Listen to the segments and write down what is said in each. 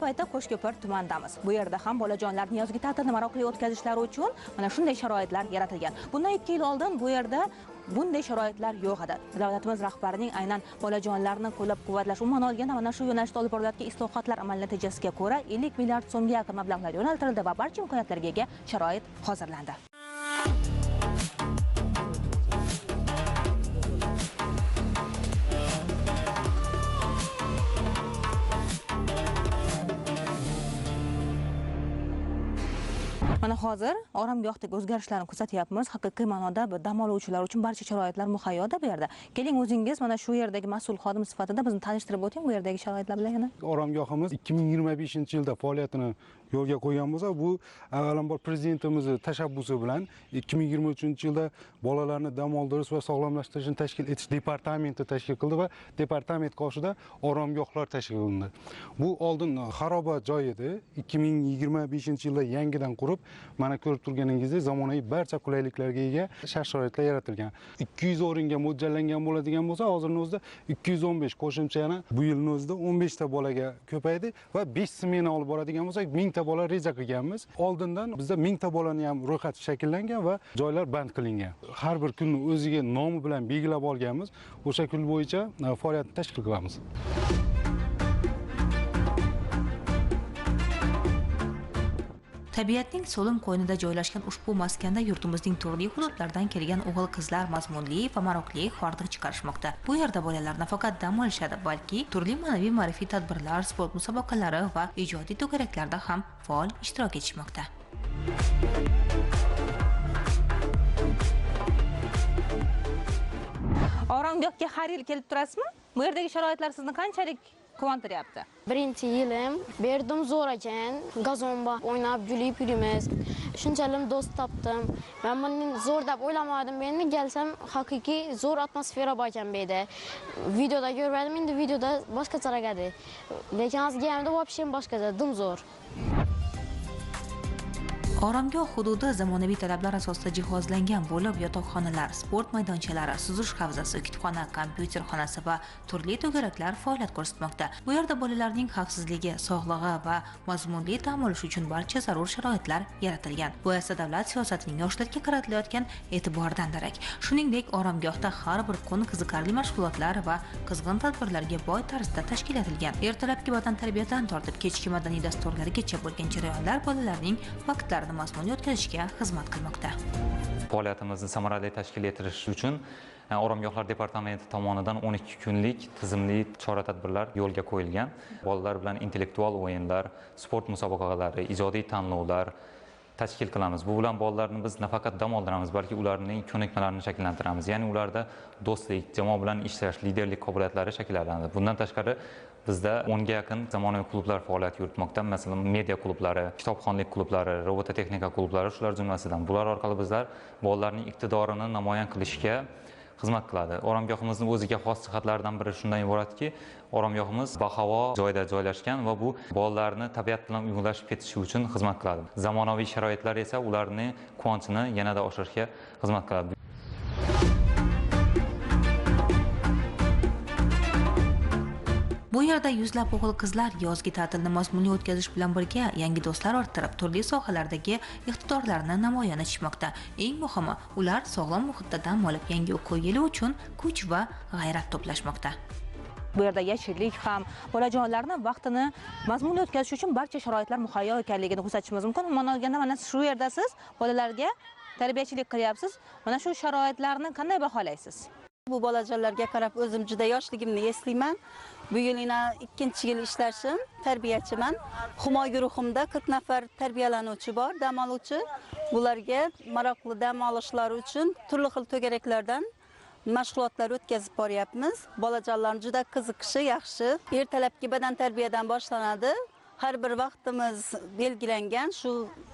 paytda Qo'shko'pir tumanidamiz. Bu yerda ham bolajonlarning yozgi ta'tilni maroqli o'tkazishlari uchun mana shunday sharoitlar yaratilgan. Bundan 2 yil oldin bu yerda bunday sharoitlar yo'q edi. Davlatimiz rahbarining aynan bolajonlarni qo'llab-quvvatlash, umuman olganda mana shu yo'nalishda olib borilayotgan islohotlar amal natijasiga ko'ra 50 milliard so'mga yaqin mablag'lar yo'naltirildi va barcha imkoniyatlarga ega sharoit hozirlandi. Mana hozir oromgohdagi o'zgarishlarni kuzatyapmiz. Haqiqiy ma'noda bu dam oluvchilar uchun barcha sharoitlar muhayyoda bu yerda. Keling, o'zingiz mana shu yerdagi mas'ul xodim sifatida bizni tanishtirib o'ting bu yerdagi sharoitlar bilan yana. Oromgohimiz 2025-yilda faoliyatini yo'lga qo'ygan bo'lsa, bu avvalambor prezidentimizning tashabbusi bilan 2023-yilda bolalarni dam oldirish va sog'lomlashtirishni tashkil etish departamenti tashkil qildi va departament qoshida oromgohlar tashkil qilindi. Bu oldin xaroba joy edi. 2025-yilda yangidan qurib, mana ko'rib turganingizdek zamonaviy barcha qulayliklarga ega shart-sharoitlar yaratilgan. 200 o'ringa mo'ljallangan bo'ladigan bo'lsa, hozirning o'zida 215 qo'shimcha yana bu yilning o'zida 15 ta bolaga ko'paydi va 5 smena olib boradigan bo'lsak, 1000 ta bola reja qilganmiz. Oldindan bizda 1000 ta bolani ham ro'yxati shakllangan va joylar band qilingan. Har bir kunni o'ziga nomi bilan belgilab olganmiz. O'sha kun bo'yicha faoliyatni tashkil qilamiz. Tabiatning so'lim qo'ynida joylashgan ushbu maskanda yurtimizning turli hududlaridan kelgan o'g'il-qizlar mazmunli va maroqli hordiq chiqarishmoqda. Bu yerda bolalar nafaqat dam olishadi, balki turli ma'naviy ma'rifiy tadbirlar, sport musobaqalari va ijodiy to'garaklarda ham faol ishtirok etishmoqda. Oromgohga har yil kelib turasizmi? Bu yerdagi sharoitlar sizni qanchalik quvontiryapti? Birinchi yilim berdim, zo'r ekan. Gazonba o'ynab, gulib yurimiz. Shunchalik do'st topdim. Men buni zo'r deb o'ylamadim. Endi kelsam haqiqiy zo'r atmosfera bor ekan bu yerda. Videoda ko'rmadim, endi videoda boshqacharoq edi. Lekin hozir kelganimda вообще boshqacha, dim zo'r. Oromgoh hududi zamonaviy talablar asosida jihozlangan bo'lib, yotoqxonalar, sport maydonchalari, suzish havzasi, kutubxona, kompyuter xonasi va turli to'garaklar faoliyat ko'rsatmoqda. Bu yerda bolalarning xavfsizligi, sog'lig'i va mazmunli dam olishi uchun barcha zarur sharoitlar yaratilgan. Bu esa davlat siyosatining yoshlarga qaratilayotgan e'tiboridan darak. Shuningdek, oromgohda har bir kun qiziqarli mashg'ulotlar va qizg'in tadbirlarga boy tarzda tashkil etilgan. Ertalabki badantarbiyadan tortib kechki madaniy dasturlargacha bo'lgan jarayonlar bolalarning vaqtlarini mazmunli o'tkazishga xizmat qilmoqda. Faoliyatimizni samarali tashkil ettirish uchun Oromgohlar departamenti tomonidan 12 kunlik tizimli chora-tadbirlar yo'lga qo'yilgan. Bolalar bilan intellektual o'yinlar, sport musobaqalari, ijodiy tanlovlar tashkil qilamiz. Bu bilan bolalarni biz nafaqat dam oldiramiz, balki ularning ko'nikmalarini shakllantiramiz. Ya'ni ularda do'stlik, jamoa bilan ishlash, liderlik qobiliyatlari shakllanadi. Bundan tashqari bizda 10 ga yaqin zamonaviy klublar faoliyat yuritmoqda. Masalan, media klublari, kitobxonlik klublari, robototexnika klublari shular jumlasidan. Bular orqali bizlar bolalarning iqtidorini namoyon qilishga xizmat qiladi. Oromgohimizning o'ziga xos jihatlaridan biri shundan iboratki, oromgohimiz bahavo joyda joylashgan va bu bolalarni tabiat bilan uyg'unlashib ketishi uchun xizmat qiladi. Zamonaviy sharoitlar esa ularning quvonchini yanada oshirishga xizmat qiladi. Bu yerda yuzlab o'g'il-qizlar yozgi ta'tilni mazmunli o'tkazish bilan birga yangi do'stlar orttirib, turli sohalardagi iqtidorlarini namoyon etishmoqda. Eng muhimi, ular sog'lom muhitda dam olib, yangi o'quv yili uchun kuch va g'ayrat to'plashmoqda. Bu yerda yashillik ham bolajonlarni vaqtini mazmunli o'tkazish uchun barcha sharoitlar muhayyo ekanligini ko'rsatishimiz mumkin. Umuman olganda mana shu yerda siz bolalarga tarbiyachilik qilyapsiz. Mana shu sharoitlarni qanday baholaysiz? Bu bolajonlarga qarab o'zim juda yoshligimni eslayman. Bu yil yana 2-yil ishlashim, tarbiyachiman. Humo guruhimda 40 nafar tarbiyalanuvchi bor, dam oluvchi. Bularga maroqli dam olishlari uchun turli xil to'garaklardan mashg'ulotlar o'tkazib boryapmiz. Bolajonlarning juda qiziqishi yaxshi. Ertalabki badan tarbiyadan boshlanadi. Har bir vaqtimiz belgilangan, shu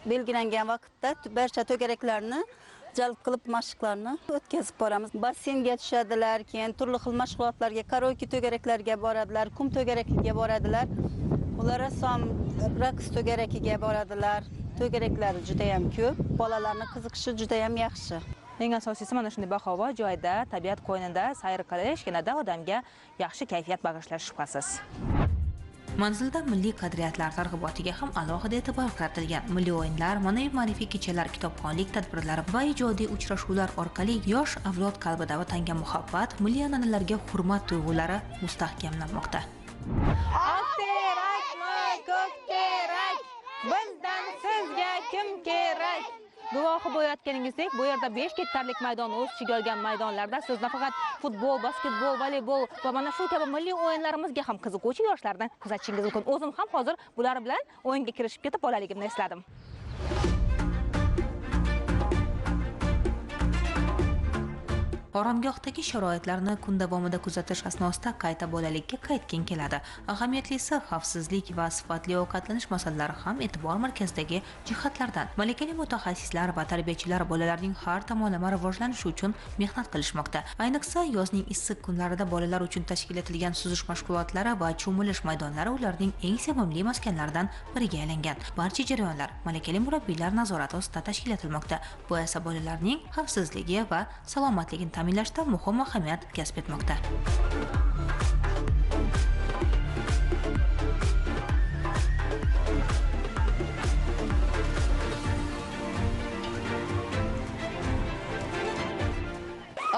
belgilangan vaqtda barcha to'garaklarni jalb qilib mashqlarni o'tkazib boramiz. Basseynga tushadilar, keyin turli xil mashg'ulotlarga, karaoke to'garaklarga boradilar, qum to'garakliga boradilar. Ular rassom raqs to'garakiga boradilar. To'garaklari juda ham ko'p, bolalarning qiziqishi juda ham yaxshi. Eng asosiysi mana shunday bahavo joyda, tabiat qo'ynida sayr qilish yanada odamga yaxshi kayfiyat bag'ishlashi shubhasiz. Manzilda milliy qadriyatlar targ'ibotiga ham alohida e'tibor qaratilgan. Milliy o'yinlar, ma'naviy ma'rifiy kechalar, kitobxonlik tadbirlari va ijodiy uchrashuvlar orqali yosh avlod qalbida vatanga muhabbat, milliy an'analarga hurmat tuyg'ulari mustahkamlanmoqda. Oq terakmi, ko'k terak, bizdan sizga kim kerak? Guvohi bo'layotganingizdek, bu yerda 5 gektarlik maydonni o'z ichiga olgan maydonlarda siz nafaqat futbol, basketbol, voleybol va mana shu kabi milliy o'yinlarimizga ham qiziquvchi yoshlarni kuzatishingiz mumkin. O'zim ham hozir bular bilan o'yinga kirishib ketib bolaligimni esladim. Oromgohdagi sharoitlarni kun davomida kuzatish asnosida qayta bolalikka qaytgin keladi. Ahamiyatlisi, xavfsizlik va sifatli ovqatlanish masalalari ham e'tibor markazidagi jihatlardan. Malakali mutaxassislar va tarbiyachilar bolalarning har tomonlama rivojlanishi uchun mehnat qilishmoqda. Ayniqsa, yozning issiq kunlarida bolalar uchun tashkil etilgan suzish mashg'ulotlari va cho'milish maydonlari ularning eng sevimli maskanlaridan biriga aylangan. Barcha jarayonlar malakali murabbiylar nazorati ostida tashkil etilmoqda. Bu esa bolalarning xavfsizligi va salomatligini ta'minlashda muhim ahamiyat kasb etmoqda.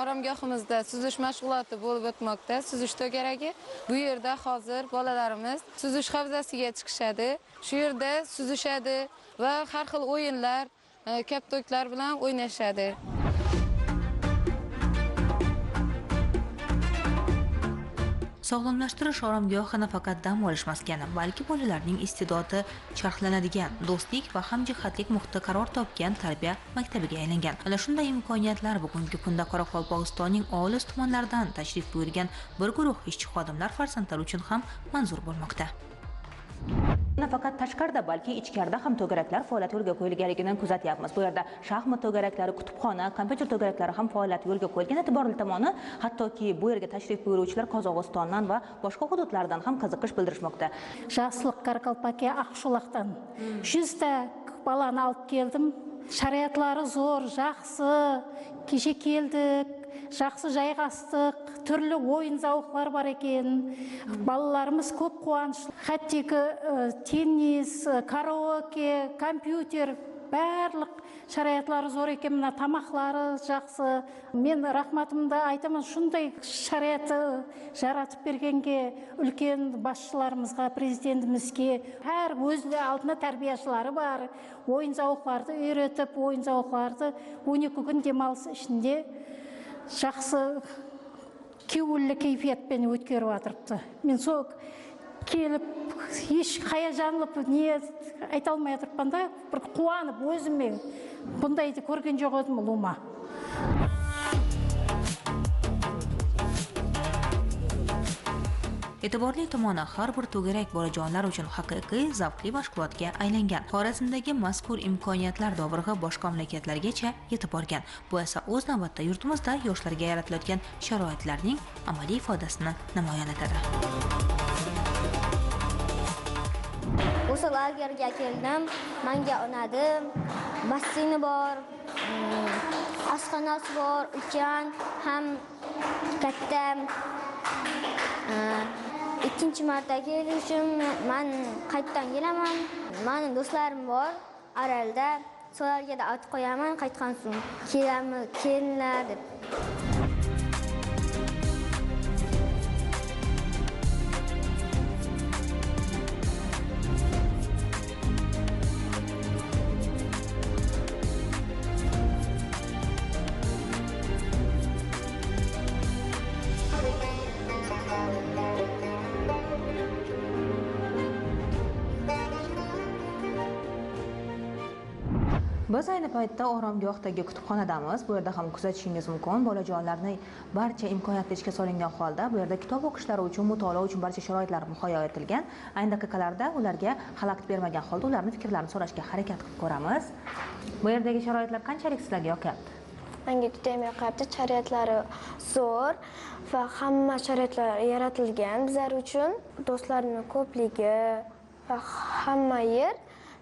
Oromgohimizda suzish mashg'uloti bo'lib o'tmoqda. Suzish to'garagi. Bu yerda hozir bolalarimiz suzish havzasiga chiqishadi. Shu yerda suzishadi va har xil o'yinlar, koptoklar bilan o'ynashadi. Sog'lomlashtirish oromgohi nafaqat dam olish maskani, balki bolalarning iste'dodi charxlanadigan, do'stlik va hamjihatlik muhiti qaror topgan tarbiya maktabiga aylangan. Ana shunday imkoniyatlar bugungi kunda Qoraqalpog'istonning olis tumanlaridan tashrif buyurgan bir guruh ishchi xodimlar farzandlari uchun ham manzur bo'lmoqda. Nafaqat tashqarida, balki ichkarida ham to'garaklar faoliyati yo'lga qo'yilganligini kuzatyapmiz. Bu yerda shaxmat to'garaklari, kutubxona, kompyuter to'garaklari ham faoliyati yo'lga qo'yilgan. E'tiborli tomoni, hattoki bu yerga tashrif buyuruvchilar Qozog'istondan va boshqa hududlardan ham qiziqish bildirishmoqda. Jasliq Qoraqalpoqqa Aqshulaqdan 100 ta balani olib keldim. Sharoitlari zo'r, yaxshi. Kecha keldik, жақсы жайғастық, түрлі ойын зауықлар бар екен. Балаларымыз көп қуаныш. Хаттегі теннис, караоке, компьютер, барлық шараятлары зор екен, мына тамақлары жақсы. Мен рахматымды айтамын, шундай шараятты жаратып бергенге үлкен басшыларымызға, президентімізге. Әр өз алдына тәрбиешілері бар. Ойын зауықларды үйретіп, ойын зауықларды 12 күн демалыс ішінде жақсы кеуілді кейфиятпен өткеріп жатырыпты. Мен сол келіп, еш қая жанылып, не айта алмай отырыппын да, бір қуанып өзіме бұндайды көрген жоқ едім ұлыма. E'tiborli tomoni, har bir to'garak bolajonlar uchun haqiqiy zavqli mashg'ulotga aylangan. Xorazmdagi mazkur imkoniyatlar dovrug'i boshqa mamlakatlargacha yetib borgan. Bu esa o'z navbatida yurtimizda yoshlarga yaratilayotgan sharoitlarning amaliy ifodasini namoyon etadi. O'sha lagerga keldim, menga unadi. Basseyni bor, oshxonasi bor, ulkan ham katta. Ikkinchi marta kelishim, men qaytdan kelaman. Mening do'stlarim bor Aralda, solarga da aytib qo'yaman, qaytgan so'ng kelamiz, kelinglar deb. Biz ayni paytda oromgohdagi kutubxonadamiz. Bu yerda ham kuzatishingiz mumkin. Bolajonlarni barcha imkoniyatlar ishga solingan holda bu yerda kitob o'qishlari uchun, mutolaa uchun barcha sharoitlar muhayyo etilgan. Ayni daqiqalarda ularga xalaqit bermagan holda ularning fikrlarini so'rashga harakat qilib ko'ramiz. Bu yerdagi sharoitlar qanchalik sizlarga yoqyapti? Menga juda ham yoqyapti. Sharoitlari zo'r va hamma sharoitlar yaratilgan bizlar uchun. Do'stlarning ko'pligi va hamma yer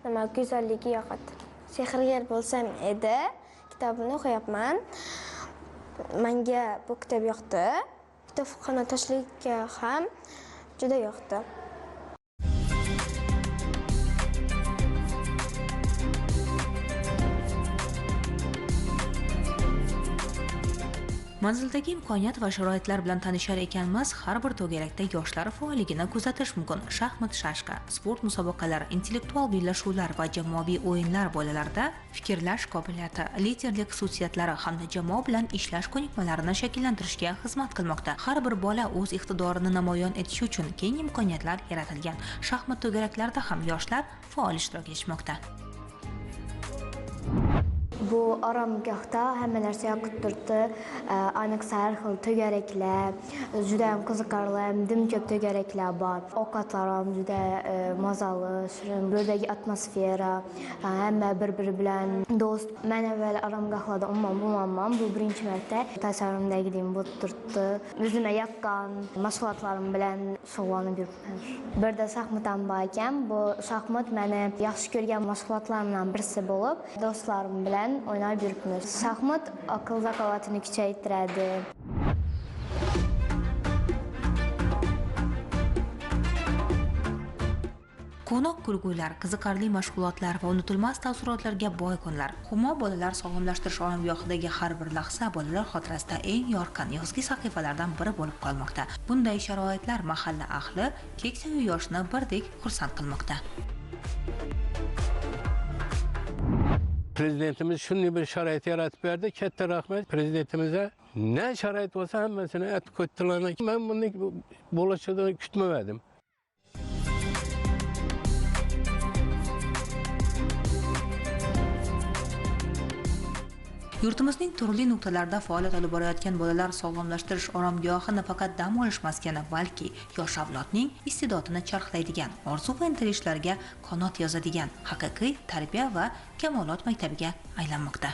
nima go'zalligi yoqadi. Sehrgar bo'lsam edi kitobini o'qiyapman. Menga bu kitob yoqdi. Kitobxona tashlikka ham juda yoqdi. Manzildagi imkoniyat va sharoitlar bilan tanishar ekanmiz, har bir to'garakda yoshlar faolligini kuzatish mumkin. Shaxmat, shashka, sport musobaqalari, intellektual bellashuvlar va jamoaviy o'yinlar bolalarda fikrlash qobiliyati, liderlik xususiyatlari hamda jamoa bilan ishlash ko'nikmalarini shakllantirishga xizmat qilmoqda. Har bir bola o'z iqtidorini namoyon etishi uchun keng imkoniyatlar yaratilgan. Shaxmat to'garaklarida ham yoshlar faol ishtirok etishmoqda. Bu oromgohda hamma narsa yoqib turibdi. Ayniqsa har xil to'garaklar, juda ham qiziqarli, dim ko'p to'garaklar bor. Ovqatlar ham juda mazali, shirin. Bu yerdagi atmosfera, hamma bir-biri bilan do'st. Men avval oromgohlarda umuman bo'lmaganman. Bu birinchi marta tasavvurimdagidek bo'lib turibdi. O'zimga yoqqan mashg'ulotlarim bilan shug'ullanib yuribman. Birda shaxmat ham bor ekan. Bu shaxmat meni yaxshi ko'rgan mashg'ulotlarimdan birisi bo'lib, do'stlarim bilan o'ynab yuribmiz. Shaxmat aql zakovatini kuchaytiradi. Qo'noq kulgular, qiziqarli mashg'ulotlar va unutilmas taassurotlarga boy kunlar. Humo bolalar sog'lomlashtirish oromgohidagi har bir lahza bolalar xotirasida eng yorqin yozgi sahifalardan biri bo'lib qolmoqda. Bunday sharoitlar mahalla ahli, keksa-yu yoshni birdek xursand qilmoqda. Prezidentimiz shunday bir sharoit yaratib berdi. Katta rahmat prezidentimizga. Ne sharoit bo'lsa hammasini aytib qo'ydilar. Men buni bo'lishini kutmadim. Yurtimizning turli nuqtalarida faoliyat olib borayotgan bolalar sog'lomlashtirish oromgohi nafaqat dam olish maskani, balki yosh avlodning iste'dodini charxlaydigan, orzu va intilishlariga qanot yozadigan haqiqiy tarbiya va kamolot maktabiga aylanmoqda.